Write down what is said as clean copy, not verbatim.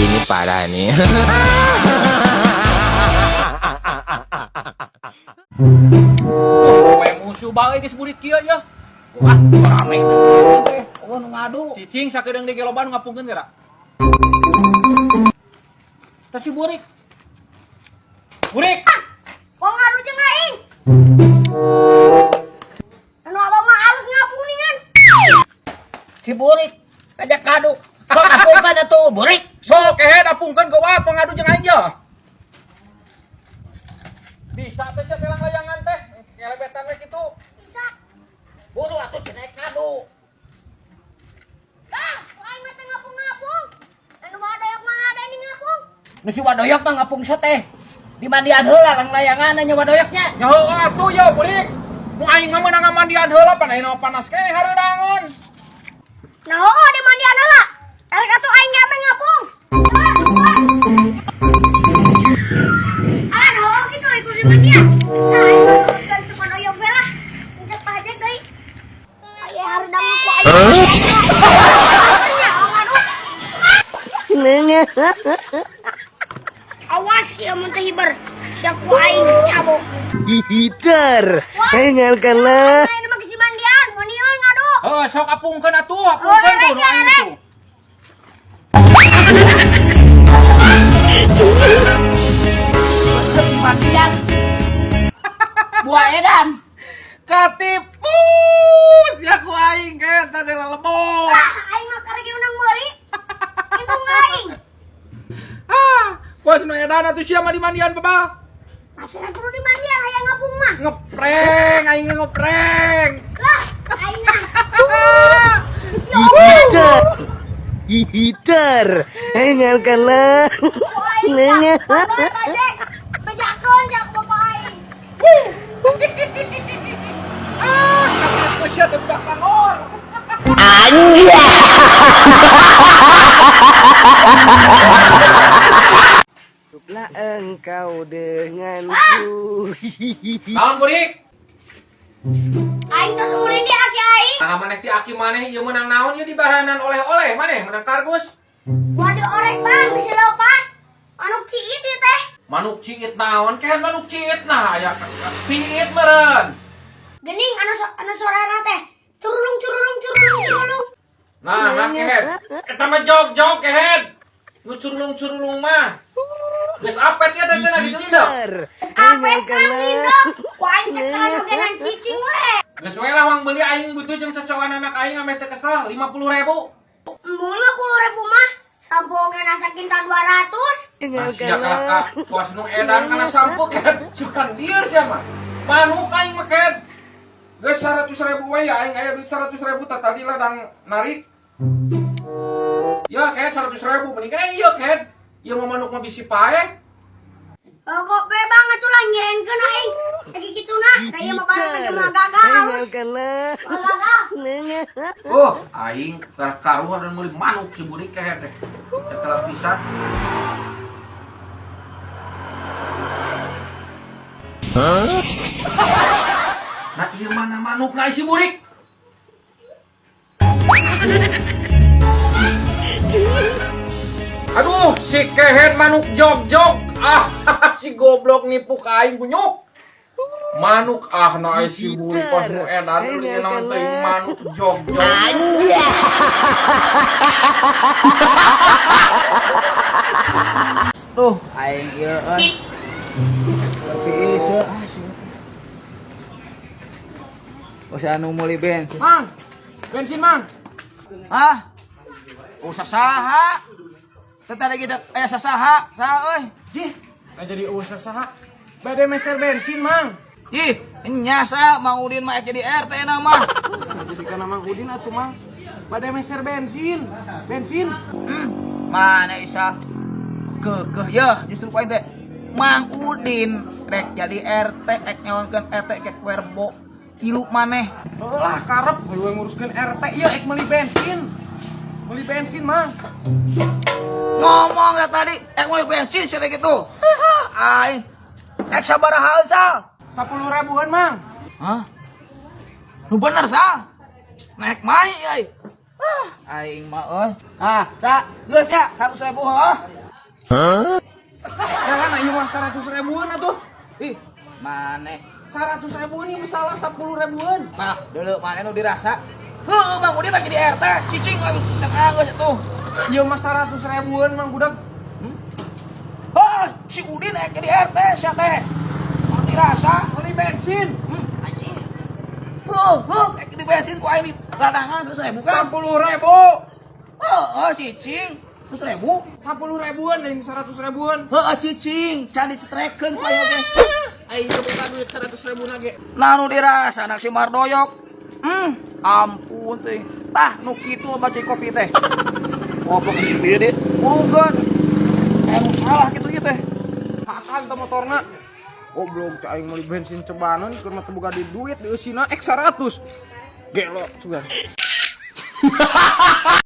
Ini parah nih. Poe musuh bae geus burit kieu ya. Wah, rame teh. Oh, nu ngadu. Cicing sakedeung deui ge loba nu ngapungkeun geura. Tah si burik. Burik. Kok ngadu jeung aing? Anu abah mah alus ngapung ningan. Si burik ngajak ngadu. Sok apungkeun atuh, burik. Sok kehed apungkeun geuwat tong ngadu jeung aing ya. Bisa teh sia telang layangan teh. Ngelebetan we kitu. Bisa. Buru atuh cenah ngadu. Dah, aing mah teu ngapung-ngapung. Anu mah doyok mah ada ini ngapung. Nu si wadoyok mah ngapung teh. Di mandian heula lang layangan nya wadoyoknya. Nya heueuh atuh ya burik. Nu aing mah meunang ngamandian heula pan ayeuna mah panas keneh hareudangeun. Nah, oh, di mandian heula. Erek atuh aing ge ame ngapung. Alah, nah, oh gitu ikut di mandian. Nah, aing mah nurutkeun si doyok we lah. Injek pajek deui. Aya hareudang ku aing. Nya, oh, ngadu. Awas ya mun teu hiber. Sia ku aing cabok. Hider. Wah. Dengarkanlah. Aing mah geus mandian, mandian ngadu. Heuh sok apungkeun atuh, apungkeun tuh nu aing tuh. Di mandian. Buah edan. Katipu sia ku aing kehed tadi lelebok. Ah, aing mah karek unang meuli. Indung aing. Ah, kuas nu edan atuh sia mah di mandian bebal. Akhirnya kudu di mandian hayang ngapung mah. Ngeprank, aing ngeprank. Lah, aing mah. Hider. Hider. Dengarkanlah. Ku aing mah. Bapak pajek. Bejakeun jak bapak aing. Ah, katipu sia teh budak bangor. Cukuplah engkau denganku. Naon burik? Aing tos meuli di aki aing. Nah, maneh ti aki maneh ieu meunang naon ieu dibaranan oleh-oleh maneh meunang kardus. Moal diorek bang bisa lepas. Manuk ciit ieu teh. Manuk ciit naon? Kehed manuk ciit nah aya piit meureun. Gening anu anu sorana teh. Curulung curulung curulung curulung. Nah, nah kehed. Eta mah jog-jog kehed. Nu curulung-curulung mah. Geus apet ya teh cenah geus lindek. Hider. Apet kang lindek. Ku aing cekelan ogenan cicing we. Geus we lah wang beuli aing butuh jeung cocokan anak aing ameh teu kesel 50.000. Embung 50.000 mah. Sampo oge nasa kintal 200. Ah, sia kalah ka puas nu edan kana sampo kehed. Sukan lieur sia mah. Manuk aing mah kehed. Geus 100.000 we ya aing aya duit 100.000 tah tadi ladang narik. Ya kehed 100.000 mending kana ieu kehed. Ieu mah manuk mah bisi paeh. Oh, kok be banget tuh lah nyirenkeun aing. Sagi kituna, da ieu mah barang ge moal gagal halus. Dengarkanlah. Moal gagal. Oh, aing karuan dan meuli manuk si burik kehed teh. Sakala pisan. Nah, ieu mana manuk na si burik? Aduh, si kehed manuk jog-jog. Ah, si goblok nipu ka aing kunyuk. Manuk ah na si burik pas nu edan meuli naon teuing manuk jog-jog. Tuh, aing ieu euy. Tapi ieu ah sih. Usah anu meuli bensin. Mang, bensin mang. Hah? Usah saha. Teh tadi gitu aya sasaha, saha euy. Jih, nggak jadi usah saha. Bade meser bensin, Mang. Ih, nya sa Mang Udin mah jadi RT na mah. Nah, jadi kana Mang Udin atuh, Mang. Bade meser bensin. Bensin. Mana isa? Kekeh ya, justru ku aing teh Mang Udin rek jadi RT rek nyalonkeun RT kek werbo tilu maneh. Heuh lah karep we nguruskeun RT ieu ek meuli bensin. Meuli bensin, Mang. Ngomong ya tadi rek meuli bensin sia teh kitu. Aing rek sabaraha sal? 10 ribuan, Mang. Hah? Nu bener sal? Naik mahi euy. Ah, aing mah euy. Ah, Ca, geus ya 100.000 heuh. Ya kan ieu mah 100 ribuan atuh. Ih, maneh. 100 ribuan ini salah 10 ribuan. Nah, dulu maneh nu dirasa. Heuh, Mang Udin lagi di RT, cicing euy, teu geus atuh. Ieu mah 100 ribuan, Mang Budak. Heuh, si Udin rek di RT sia teh. Nu dirasa. Beli bensin. Anjing. Heuh, heuh, rek di bensin ku aing di ladangan 100.000 kan. 10 ribu. Heeh, cicing. 100.000. 10 ribuan lain 100 ribuan. Heeh, cicing, can dicetrekeun ku aing oge. Aing teu boga duit 100 ribu ge. Nah nu dirasa anak si Mardoyok. Ampun teh. Tah nu kitu baca kopi teh. Goblok ini deh, urugan. Eh nu salah kitu ieu teh. Hakan teh motorna. Goblok teh aing meuli bensin cebanan keur mah teu boga di duit di eusina ek 100. Gelo sugan.